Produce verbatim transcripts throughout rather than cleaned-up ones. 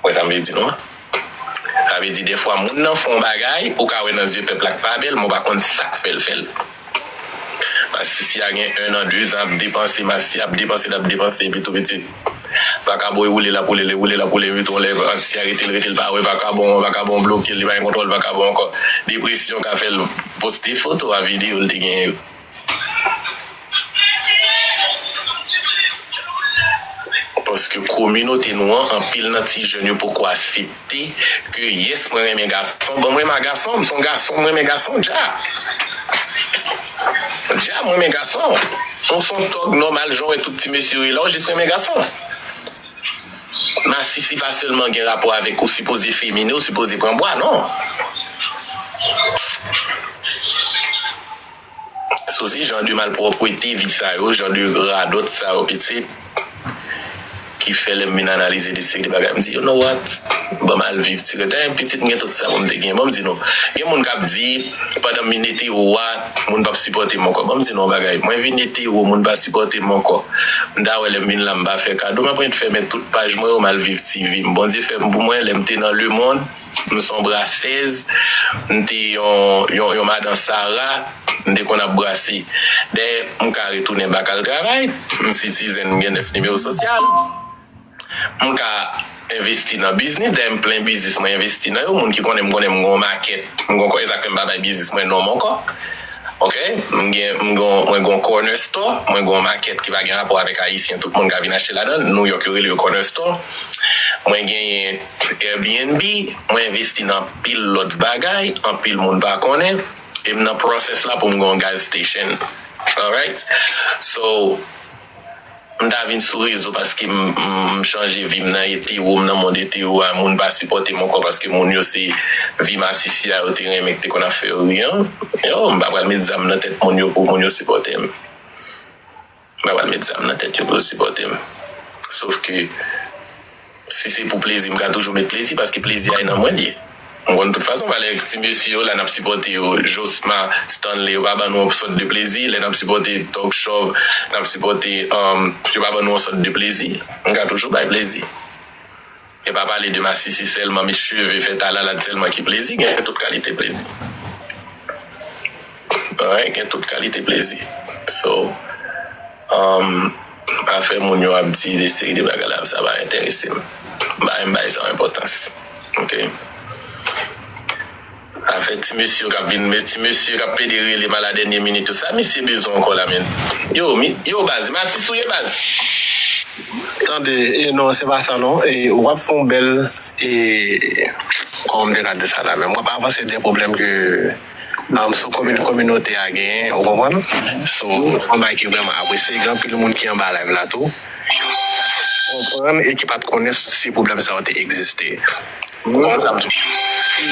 Ou wè sa m vle di nou an? Sa vle di, dèfwa, moun nan fè yon bagay, ou ka wè nan zye pèp la k pa bèl, men w pa konn sa k fè l fè l. Masisi a gen en an, dezan ap depanse, masisi ap depanse, l ap depanse, epi tou pitit. Vakabon e woule, l ap woule, l e woule, l ap woule, epi tou yon lè, masisi a rete, l rete, l pa wè vakabon, vakabon bloke l, li pa gen kontwòl vakabon ankò. Depresyon ka fè l poste foto a, videyo l te genyen yo. Paske kominote nou an, anpil nan ti jèn yo poko aksepte ke, yes, mwen renmen gason, ban mwen renmen gason, m se yon gason, mwen renmen gason, dja. Dja, mwen renmen gason. Mwen se yon tòg nòmal, jan w wè tout ti mesye yo ye la, w jis renmen gason. Masisi pa sèlman gen rapò avèk ou sipoze feminen, ou sipoze pran bwa, non. So, se jan de malpwòpte vi sa yo, jan de radòt sa yo, pitit, ki fè lè m vin analize de seri de bagay, m di, "You know what? Ban m al viv ti rete." Pitit, m gen tout sa pou m te gen. Bon, m di nou, gen moun k ap di, pandan m vin etewo a, moun p ap sipòte m ankò. Bon, m di nou yon bagay, mwen vin etewo, moun pa sipòte m ankò. M ta wè lè m vin la, m pa fè kado, m ap ret fèmen tout paj mwen yo, m al viv ti vi m. Bondye fè m pou mwen, lè m te nan lemonn, m se yon brasèz, m te yon, yon, yon madan Sara, m te konn ap brase. Dayè, m ka retounen bak al travay, m sitizen, m gen nèf nimewo sosyal. M ka envesti nan biznis, dayè m plen biznis mwen envesti nan yo, moun ki konnen m konnen m gen yon makèt, m gen yon kò, e sa k fè m pa bay biznis mwen non m ankò. Oke? M gen, m gen, mwen gen yon corner store, mwen gen yon makèt ki pa gen rapò avèk ayisyen, tout moun ka vin achte ladan l, New York yo rele yo corner store. Mwen genyen Airbnb, mwen envesti nan anpil lòt bagay, anpil moun pa konnen, e m nan process la pou m gen yon gas station. Alright? So, m ta vin sou rezo paske m, m, m chanje vi m nan etewo, m nan mond etewo a, moun pa sipòte m ankò paske moun yo se vi masisi a yo te renmen ki te konn ap fè yo ri an. Yo, m pa pral met zam nan tèt moun yo pou moun yo sipòte m. M pa pral met zam nan tèt yo pou yo sipòte m. Sof ke, si se pou plezi, m ka toujou met plezi, paske plezi a e nan mwen l ye. M konn tout fason, valè ti mesye yo la, n ap sipòte yo, Josma, Stanley, yo pa ban nou yon sòt de plezi, lè n ap sipòte Talk Show, n ap sipòte, um, yo pa ban nou yon sòt de plezi, m ka toujou bay plezi. E pa pale de masisi sèlman, met cheve, fè talalad sèlman ki plezi, gen tout kalite plezi. Alright, gen tout kalite plezi. So, um, afè moun yo ap di de seri de bagay la, sa pa enterese m. M pa menm bay sa yon enpòtans. Oke? Afè ti mesye yo k ap vin, men ti mesye k ap pede rele m a la dènye minit yo, sa misye bezwen ankò la, menn? Yo, mi, yo, baz, masisi w ye, baz? Tande, e non, se pa sa non. E w ap fè yon bèl, e, kòman m te ka di sa la menm? W ap avanse de pwoblèm ke, um, sou komin, kominote a genyen, ou konprann? Sou yon bagay ki vrèman apresye. Gen anpil moun ki anba live la tou, konprann e ki pa t konnen si pwoblèm sa yo te egziste. Ou konprann sa m di w? E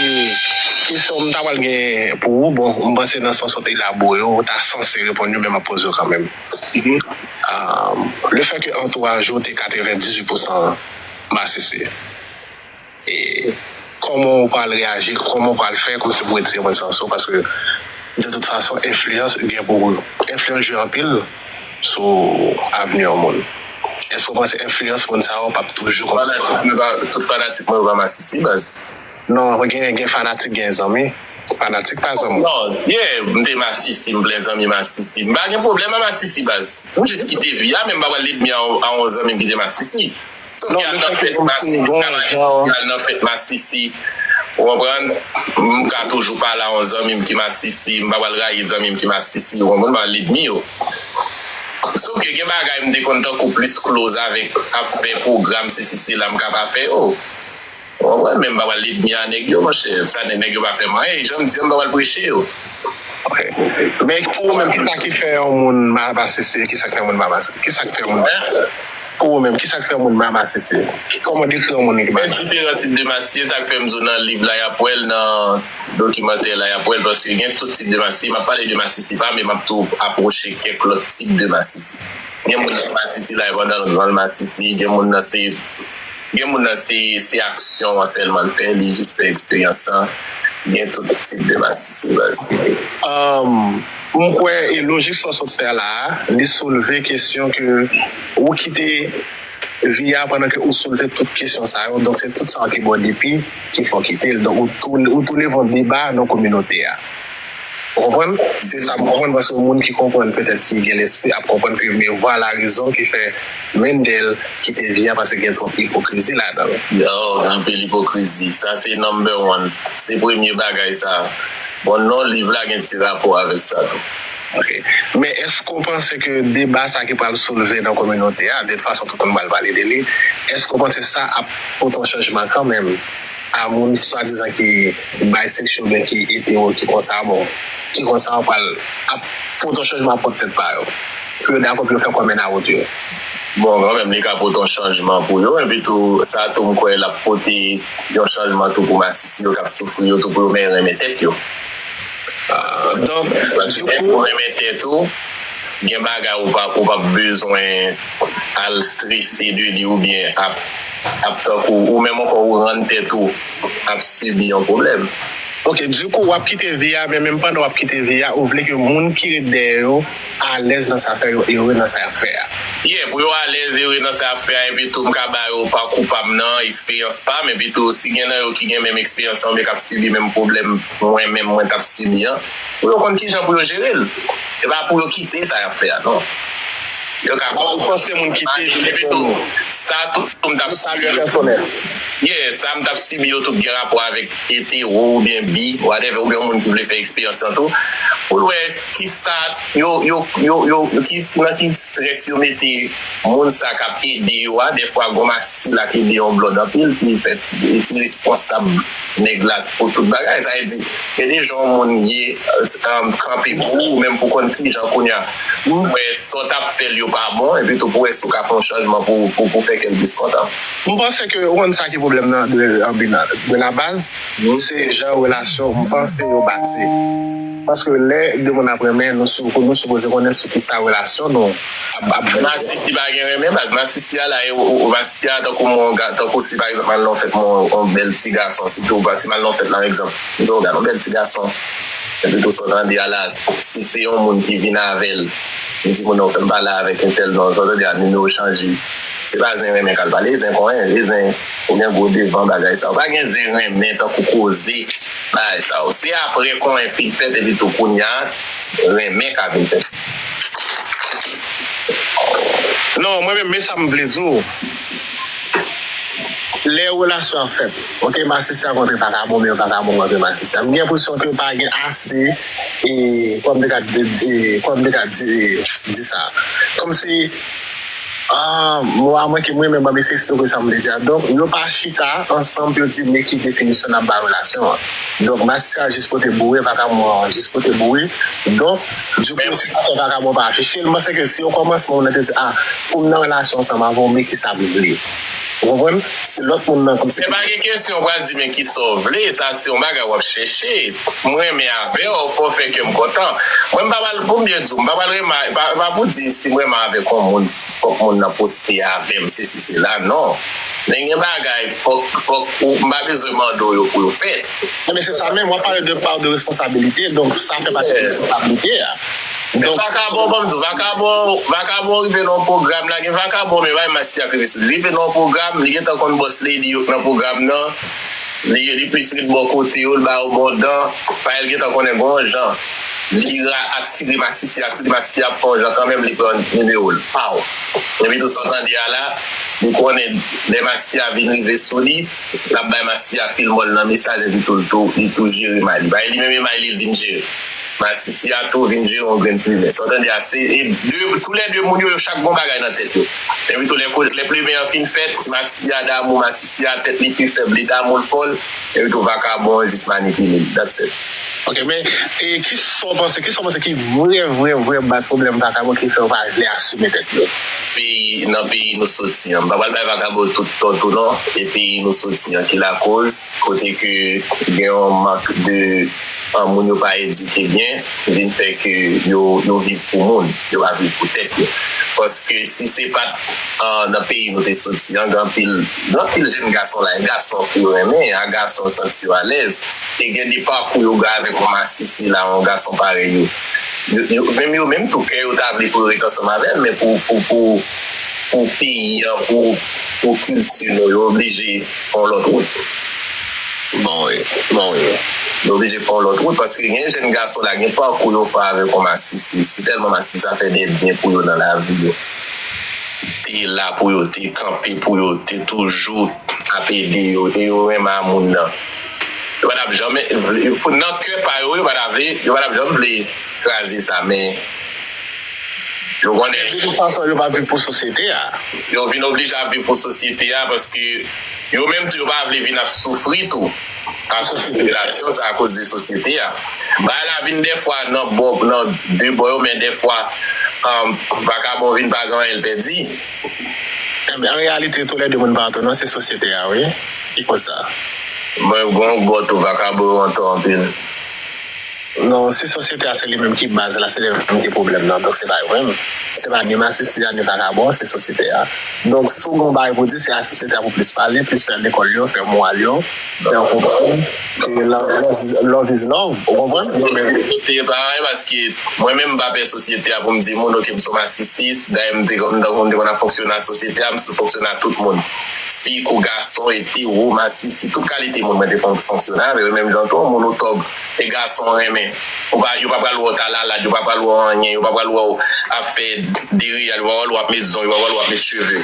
kesyon m ta pral gen pou ou, bon, m panse nan sans ou te elabore yo, ou ta sanse reponn yo, men m ap poze w kanmenm. Um, le fè ke antouraj ou te katrevendizuit pousan masisi, e kòman ou pral reyaji, kòman ou pral fè kòmsi pou retire moun sa yo sou, paske de tout fason, enfliyans gen pou, enfliyans jwe anpil sou avni yon moun. Èske w panse enfliyans moun sa yo p ap toujou kontinye? Fanatik mwen pa, tout fanatik mwen yo pa masisi, baz. Non, gen, gen fanatik, gen zanmi. Fanatik pa zanmi. Non, yeah, m te masisi, m plen zanmi masisi. M pa gen pwoblèm a masisi, baz. M jis kite vi a, men m pa pral edmi a, a yon zanmi m ki te masisi. Sof ke al nan fèt masisi, al nan fèt masisi, ou konprann? M ka toujou pale a yon zanmi m ki masisi, m pa pral rayi zanmi m ki masisi, ou konprann? M pa pral edmi yo. Sof ke gen bagay m te konn tankou plis close avèk, ap fè pwogram, sesi sela, m ka pa fè yo. Ou konprann? Men m pa pral edmi a nèg yo, monchè. Sa nèg, nèg yo pa fè m anyen. Jan m di a, m pa pral preche yo. Ok. Men pou ou menm, kisa ki fè yon moun ma-, masisi? Kisa ki fè yon moun masisi? Kisa ki fè yon moun masisi? Pou ou menm, kisa ki fè yon moun masisi? Kòman w dekri yon moun ki masisi? Gen diferan tip de masisi, sa k fè m di w nan liv la, y ap wè l, nan dokimantè la, y ap wè l, paske gen tout tip de masisi. M ap pale de masisi pa, men m ap tou apwoche kèk lòt tip de masisi. Gen moun ki masisi la, pandan l pral masisi, gen moun nan se Gen moun nan se, se aksyon an sèlman l fè, li jis fè eksperyans lan. Gen tout tip de masisi, baz. Um, m kwè e lojik sa w sot fè la a, li soulve kesyon ke ou kite vi a pandan ke ou soulve tout kesyon sa yo. Donk, se tout sa yo ki ba w depi ki fè w kite l. Donk, ou tou, ou tou leve yon deba nan kominote a. Ou konprann? Se sa m konprann, paske moun ki konprann, petèt ki gen lespri, ap konprann ke men vwala rezon ki fè Mendel kite vi a, paske gen twòp ipokrizi ladan l. Yo, gen anpil ipokrizi. Sa se number one. Se premye bagay sa. Bon, non liv la gen ti rapò avèk sa tou. Ok. Men èske w panse ke deba sa ki pral soulve nan kominote a, de tout fason tout moun pral pale de li, èske w panse sa ap pote yon chanjman kanmenm a moun swadizan ki bisexual oubyen ki etero ki konsa, bon, ki konsa w pral ap pote yon chanjman, ap pote tèt pa yo pou yo dakò pou yo fè coming out yo? Bon, kanmenm, li ka pote yon chanjman pou yo, epi tou, sa tou m kwè l ap pote yon chanjman tou pou masisi yo k ap soufri yo tou, pou yo men renmen tèt yo. Ah, donk, dikou, pou renmen tèt ou, gen bagay ou pa, ou p ap bezwen al strese de li oubyen ap, ap tankou ou menm ankò ou rann tèt ou ap sibi yon pwoblèm. Ok, dikou, w ap kite vi a, men menm pandan w ap kite vi a, ou vle ke moun ki ret dèyè yo alèz nan sa y ap fè, yo ere nan sa y ap fè a. Yeah, pou yo alèz, ere nan sa y ap fè a, epi tou m ka ba yo pakou pa m nan, eksperyans pa m, epi tou si gen nan yo ki gen menm eksperyans lan oubyen k ap sibi menm pwoblèm mwen menm mwen t ap sibi an, pou yo konn kijan pou yo jere l. E pa pou yo kite sa y ap fè a, non. Yo ka pa fòse moun kite, epi tou, sa tou m t ap sibi yo. Yeah, sa m t ap sibi yo tou gen rapò avèk etero oubyen bi, whatever, oubyen yon moun ki vle fè eksperyans lan tou. Pou l wè kisa yo, yo, yo, yo, yo, ki, nan ki strès yo mete moun sa k ap ede yo a. Dèfwa, gon masisi la k ede yon blòd anpil, ki fè, ki responsab nèg la pou tout bagay. Sa vle di, gen de jan yon moun ye, um, kanpe pou ou, menm pou konn kijan kounye a. Pou wè sa w t ap fè l yo pa bon, epi tou pou wè si w ka fè yon chanjman pou, pou, pou fè kè l plis kontan. M panse ke, ou konn sa ki pwoblèm nan, de, de la baz, se jan relasyon, m panse yo bati. Paske lè de moun ap renmen, nou sou, nou sipoze konnen sou kisa relasyon nou ap, ap. Masisi pa gen renmen, baz. Masisi a la, e, ou, ou, masisi a tankou mwen, tankou si pa egzanp, m al nan yon fèt, mwen, yon bèl ti gason, sitou, si m al nan yon fèt la, egzanp, m di w, gade yon bèl ti gason. Epi tou sa w tande a la, si se yon moun ki vin avè l, li di moun nan, fè m pale avèk entèl non, sa w tande a, nimewo chanje. Se pa zen renmen k al pale, zen konyen, e zen, ou gen gwo devan bagay sa yo. Pa gen zen renmen tankou koze, bagay sa yo. Se apre konyen fin fèt, epi tou kounye a, renmen ka vin fèt. Non, mwen menm, men sa m vle di w. Lè relasyon ap fèt, ok, masisi a kontre vakabon, men vakabon kontre masisi a. M gen enpresyon ke pa gen ase, e, kòman m te ka di, e, kòman m te ka di, di sa. Kòmsi, ah, mo a manke m wi, men ban m eseye eksplike sa m vle di a. Donk, yo pa chita ansanm pou yo di men ki definisyon n ap ba relasyon an. Donk, masisi a jis pote boure, vakabon an jis pote boure. Donk, dikou, se sa fè vakabon pa afiche l. M panse ke si okòmansman moun nan te di, ah, pou m nan relasyon ansanm avè w, men kisa m vle. Ou konprann? Se lòt moun nan kòmsi. Se pa gen kesyon w pral di men kisa w vle, sa se yon bagay w ap chèche. M renmen avè w, fò w fè kè m kontan. Mwen m pa pral, pou m byen di w, m pa pral renmen, pa, pa pou di si m renmen avèk yon moun, fòk moun nan poste avè m, sesi sela, non. Men gen bagay, fòk, fòk ou, m pa bezwen mande w yo pou yo fèt. Non, men se sa menm, w ap pale de part de responsabilité, donk sa fè pati de responsabilité a. Donk vakabon, ban m di w, vakabon, vakabon rive nan yon pwogram la, gen vakabon, men pa masisi a k rive sou li. Rive nan yon pwogram, li gentan konn boss lady yo k nan pwogram nan. Li, li plis ret bò kote yo, li ba yo bon dan. Paske l gentan konnen gon jan. Li ra atire masisi a sou li, masisi a ap fè yon jan kanmenm, li pran nimewo l. Paw! Epi tou sa w tande a la, li konnen lè masisi a vin rive sou li, l ap bay masisi a fil mòl nan mesaj, epi tou l tou, li tou jere may li. Paske li menm e may li, l vin jere. Masisi a tou vin jere yon grenn plimen. Sa w tande a, se, e de, toulède moun yo, yo chak gon bagay nan tèt yo. Epi tou lè, lè plimen an fin fèt, si masisi a damou, masisi a tèt li pi fèb, li damou l fò l, epi tou vakabon an jis manipile l. That's it. Ok, men, e kisa w panse, kisa w panse ki vrè, vrè, vrè baz pwoblèm vakabon ki fè yo pa vle asime tèt yo? Peyi, nan peyi nou soti an. M pa pral bay vakabon tout tò tou non. E peyi nou soti an ki lakoz, kote ke gen yon mank de, an, moun yo pa edike byen, vin fè ke yo, yo viv pou moun, yo pa viv pou tèt yo. Paske si se pa t, an, nan peyi nou te soti an, gen anpil, gen anpil jèn gason la, e gason ke yo renmen, a gason yo santi yo alèz, e gen de pakou yo gen avèk yon masisi la, yon gason parèy yo. Yo, yo, menm yo menm tou, kè yo ta vle pou yo ret ansanm avè l, men pou, pou, pou, pou peyi an, pou, pou kilti nou, yo oblije fè yon lòt wout. Bon, wi. Bon, wi. Yo oblije fè yon lòt wout, paske gen jèn gason la, gen pakou yo fè avèk yon masisi. Si tèlman masisi a fè de byen pou yo nan lavi yo. Te la pou yo, te kanpe pou yo, te toujou ap ede yo, e yo renmen a moun nan. Yo pa t ap janm, nan kè pa yo, yo pa t ap vle, yo pa t ap janm vle kraze sa, men yo konnen. Men de tout fason, yo pa viv pou sosyete a. Yo vin oblije ap viv pou sosyete a, paske yo menm tou, yo pa vle vin ap soufri tou. Akoz de relasyon sa, akoz de sosyete a. Bagay la vin dèfwa nan bò, nan de bò yo, men dèfwa, um, vakabon vin pa gen anyen l pèdi. An reyalite, toulède moun pa antann, non, se sosyete a, wi, ki koz sa. Mwen, gon bò tou, vakabon yo antann anpil. Non, si sosyete a se li menm ki baz la, se li menm ki pwoblèm nan. Donk, se pa yo menm. Se pa ni masisi a, ni vakabon, se sosyete a. Donk, si w gen yon bagay pou di, se a sosyete a pou plis pale, plis fè lekòl yo, fè moral yo, fè yo konprann ke love, love is, love is love. Ou konprann? Donk, men, sosyete parèy, paske mwen menm, m pa pè sosyete a pou m di moun, oke, m se yon masisis, dayè m te, m te, m te konn ap fonksyone a sosyete a, m sou fonksyone a tout moun. Fi kou gason, etero, masisi, tout kalite moun mwen te fon-, fonksyone avè yo, menm jan tou, moun otòb. E gason renmen. Ou pa, yo pa pral wè w ta lalad, yo pa pral wè w anyen, yo pa pral wè w ap fè deriyal, yo pa pral wè w ap met zong, yo pa pral wè w ap met cheve.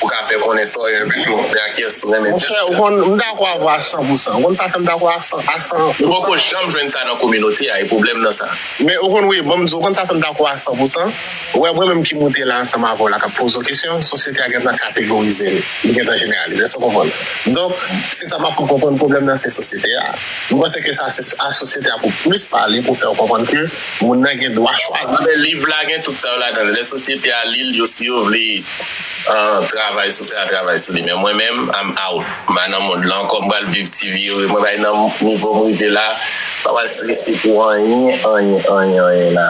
Ou ka fè konnen sa w renmen, men akyès ou renmen. Monchè, ou konn, m dakò avè w a san pou san. Ou konn sa fè m dakò a san, a san pou san? Nou poko janm jwenn sa nan kominote a, e pwoblèm nan sa. Men ou konn, wi, bon, m di w, ou konn sa fè m dakò a san pou san? Ou wè, mwen menm ki moute la ansanm avè w la, k ap poze w kesyon, sosyete a gentan kategorize m, li gentan jeneralize, èske w konprann? Donk, se sa m ap fè w konprann pwoblèm nan se sosyete a. M panse ke sa se a sosyete a pou plis pale, pou fè yo konprann ke moun nan gen dwa chwazi. Men liv la gen tout sa yo ladan l. Lè sosyete a li l, yo, si yo vle, ah, travay sou sa, travay sou li. Men mwen menm, I'm out. M pa nan mond lan ankò, m pral viv ti vi, mwen bay nan nivo m rive la, m pa pral strese pou anyen, anyen, anyen, anyen la.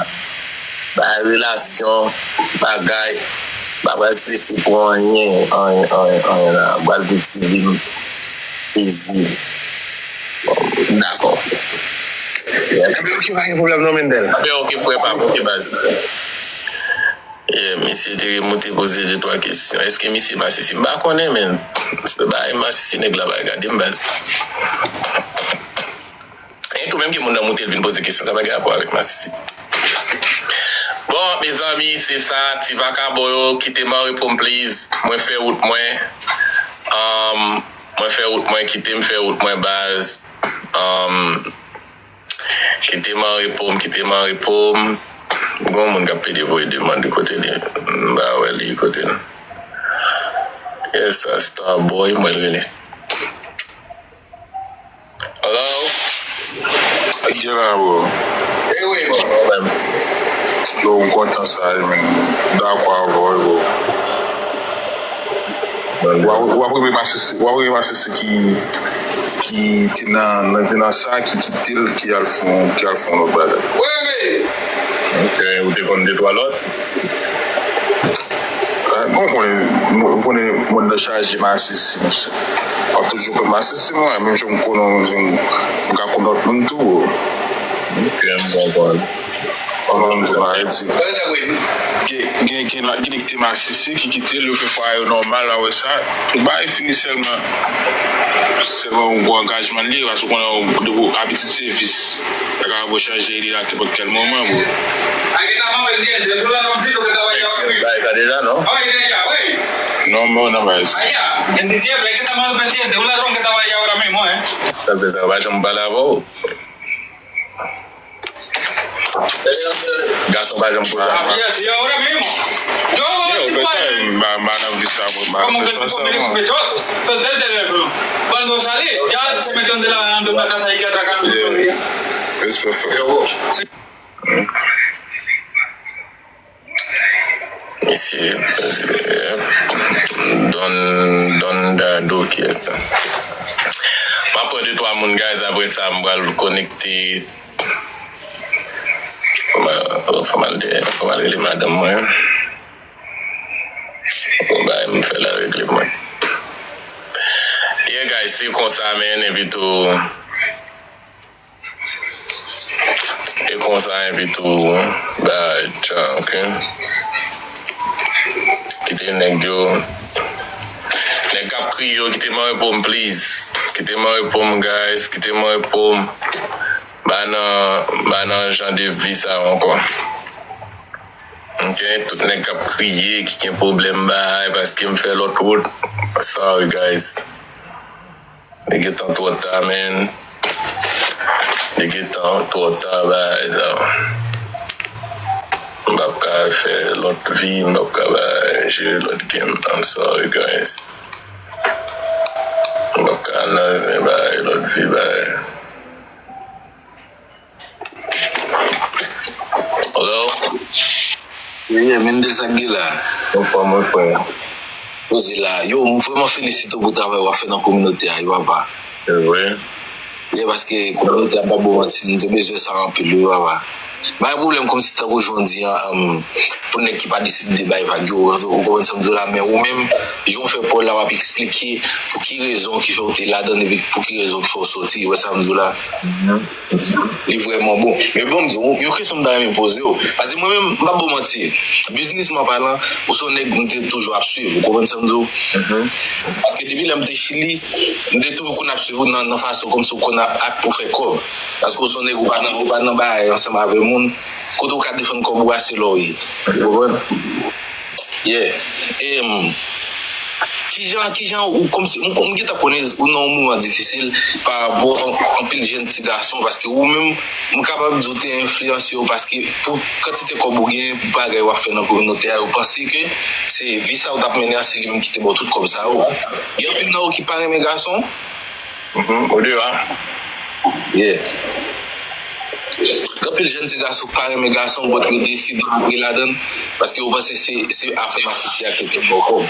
Bay relasyon, bagay, m pa pral strese pou anyen, anyen, anyen, anyen la. M pral viv ti vi m. Plezi. Bon, m dakò. Ebyen, oke, pa gen pwoblèm non, Mendel. Ebyen, oke, frè pa m, oke, baz. E, misye te remoute poze de twa kesyon. Èske misye masisi? M pa konnen, men. Se pa masisi nèg la pa gade m, baz. E tou, menm ke moun nan moute, l vin poze kesyon, sa pa gen rapò avèk masisi. Bon, mezanmi, se sa, ti vakabon yo, kite m an repo m, please. Mwen fè wout mwen. Um, mwen fè wout mwen, kite m fè wout mwen, baz. Um, kite m an repo m, kite m an repo m. Gon moun k ap pede voye demann de kote li. M pa wè li kote l. Yes, a Starboy, mwen l rele. Hello? Ki la, bro? E wi, bro. Yo, m kontan sa, men. M dakò avè w, bro. W ap, w ap rele masisi, w ap rele masisi ki, ki te nan, nan, te nan sa, ki kite l, ki al fè, ki al fè yon lòt bagay. Wi, wi. Ok, ou te konn de twa lòt? Eh, bon, konnen, konnen mond nan chaje masisi, monchè. M ap toujou konn masisi, mwen, menm jan m konnen yon moun, m ka konn lòt moun tou. Ok, m konprann. Konprann m tou, pa rete. Gen, gen, gen, gen nèg te masisi ki kite l, yo fè fwaye yo nòmal, apre sa, tout bagay fini sèlman. Sèlman yon gwo angajman li ye, paske w konnen, depi w abitid se vis. Sa ka rive w chanje ide a nenpòt kèl moman, bro. Bay sa deja, non? Non, men w nan bay sa. Sa fè sa, yo pa janm pale avè w. Gason pa janm pale avè w. Yo, fè sa, m pa, m pa nan vi sa, mwen, m pa fè sa, sèlman. Cuando sale, ya se metió de la, de una casa ahí que atracaron el otro día. Respè, frè. Mesye, Don, Don Dado, kiyès sa? M ap pran de twa moun, guys, apre sa, m pral konekte. Fò m al, fò m al de, fò m al rele madanm mwen. Bon, bagay m fè la regle mwen. Yeah, guys, se konsa, men, epi tou, e konsa, epi tou, bagay, tcha, ok? Kite nèg yo. Nèg k ap kriye yo, kite m an repo m, please. Kite m an repo m, guys. Kite m an repo m. M pa nan, m pa nan jan de vi sa yo ankò. Ok, tout nèg k ap kriye, ki gen pwoblèm bay, paske m fè lòt wout. Sorry, guys. Li gentan twò ta, man. Li gentan twò ta, bay, sa. M p ap ka fè lòt vi, m p ap ka bay, jere lòt game. I'm sorry, guys. M p ap ka nan zen bay, lòt vi bay. Hello? Yeah, Mendel, sa k gen la? Anfòm, wi, frè. Poze la. Yo, m vrèman felisite w pou travay w ap fè nan kominote a, wi, papa. Se vre. Yeah, paske kominote a, m p ap ba w manti, nou te bezwen sa anpil, wi, papa. Pa gen pwoblèm, kòmsi tankou jan w di an, um, pou nèg ki pa deside bay vag yo, ou konprann sa m di w la, men ou menm, jan w fè pa w la, w ap eksplike pou ki rezon ki fè w te ladann epi pou ki rezon ki fè w soti, ou wè sa m di w la? Li vrèman bon. Men bon, m di w, yon kesyon m ta renmen poze w. Paske mwen menm, m p ap ba w manti. Biznisman palan, ou se yon nèg m te toujou ap swiv. Ou konprann sa m di w? Paske depi lè m te Chili, m te toujou konn ap swiv ou nan, nan fason kòmsi w konn ap ak pou fè kòb. Paske ou se yon nèg ou pa nan, ou pa nan bagay ansanm avè moun. Kote w ka defann kòb ou a, se la w ye. Ou konprann? Yeah. Em, kijan, kijan ou kòmsi, m, m gentan konnen ou nan yon moman difisil pa rapò anpil jèn ti gason, paske ou menm, m kapab di w te enfliyanse yo, paske pou kantite kòb ou genyen, pou bagay w ap fè nan kominote a, yo panse ke se vi sa w t ap mennen an, se li menm ki te ba w tout kòb sa yo. Gen anpil nan yo ki pa renmen gason. Mhm, ou deyò a. Yeah. Gen anpil jèn ti gason pa renmen gason, but yo deside antre ladann, paske yo panse se, se afè masisi a ki te ba w kòb.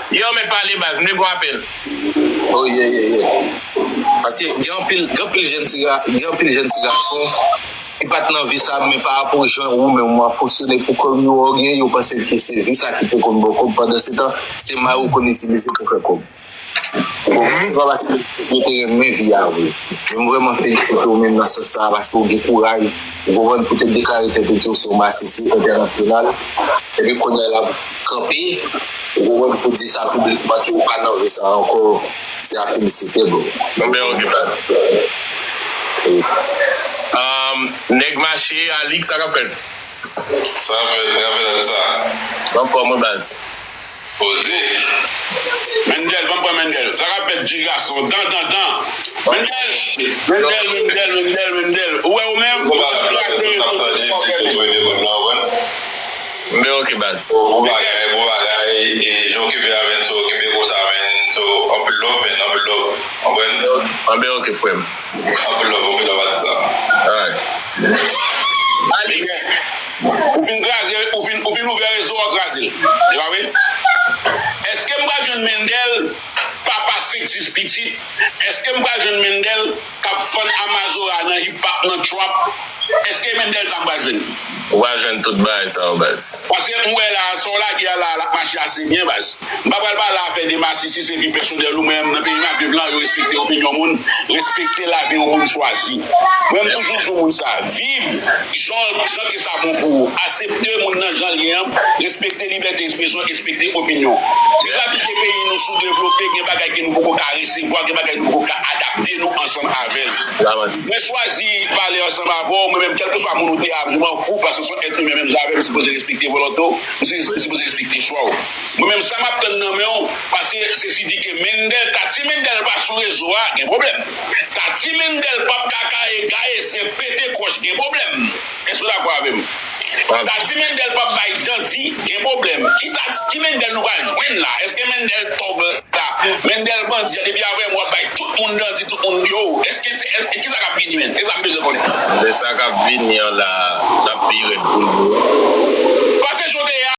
Yo, mèt pale baz, m te gon apèl. Oh, yeah, yeah, yeah. Paske gen anpil, gen anpil jèn ti ga-, gen anpil jèn ti gason ki pa t nan vi sa, men pa rapò jan ou menm w ap fonksyone pou kòb yo, ou gen, yo panse ke se vi sa ki te konn ba w kòb pandan se tan, se may ou konn itilize pou fè kòb. Ou konprann? Se pa paske yo te renmen vi a vre. Men m vrèman felisite w menm nan sans sa a, paske w gen kouraj, ou konprann, pou te deklare tèt ou ke w se yon masisi entènasyonal. Epi kounye a l ap kanpe, ou konprann, pou di sa piblikman ke w pa nan vi sa a ankò. Se a felisite, bro. Bon, ben, ok, baz. Um, nèg mache, Alix, sa k ap fèt? Sa k ap fèt, sa k ap fèt, sa. Anfòm, wi, baz. Poze. Mendel, ban m pran Mendel. Sa k ap fèt, ti gason? Dan, dan, dan. Mendel! Mendel, Mendel, Mendel, Mendel. Ou wè ou menm? Ou pa la plase, sa k ap fèt, ou wè, ou wè. Men ok, baz. Bon bagay, bon bagay. E jan okipe a, men, so, okipe konsa, men, so, anpil love, men, anpil love. Konprann? Anben, ok, frè m. Anpil love, anpil love, Adisa. Alright. Alix. Ou fin kraze, ou fin, ou fin ouvè rezo a, kraze l. E pa vre? Èske m pral jwenn Mendel, papa senk sis pitit? Èske m pral jwenn Mendel k ap fann Amazora nan hip hop, nan trap? Èske Mendel sa m pral jwenn? Ou pral jwenn tout bagay sa yo, baz. Paske m wè la, sa w lage a la, l ap mache ase byen, baz. M pa pral pale afè de masisi, se vi pèsonèl ou, men nan peyi m ap viv lan, yo respekte opinyon moun, respekte lavi yon moun chwazi. Mwen, m toujou di moun sa, viv jan, jan ke sa bon pou ou. Aksepte moun nan jan l ye an, respekte libète ekspresyon, respekte opinyon. Deja, byen ke peyi nou soudevlope, gen bagay ke nou poko ka resevwa, gen bagay nou poko ka adapte nou ansanm avè l. Mwen chwazi pale ansanm avè w, mwen menm, kèlkeswa moun ou te a, mwen fou, paske se yon èt imen menm jan avè m, m sipoze respekte volonte w, m si-, m sipoze respekte chwa w. Mwen menm, sa m ap tann nan men w, paske se si di ke Mendel, Tati Mendel pa sou rezo a, gen pwoblèm. Tati Mendel p ap ka kaye gaye, se pete kwòch, gen pwoblèm. Èske w dakò avè m? Tati Mendel p ap bay dandi, gen pwoblèm. Ki Tati, ki Mendel nou pral jwenn la? Èske Mendel tòg la? Mendel bandi a, depi avè m w ap bay tout moun dandi, tout moun yo. Èske se, èske, kisa k ap vini, men? E sa m bezwen konnen. Men sa k ap vini an la, l ap pi rèd pou nou. Pase jan w te ye a,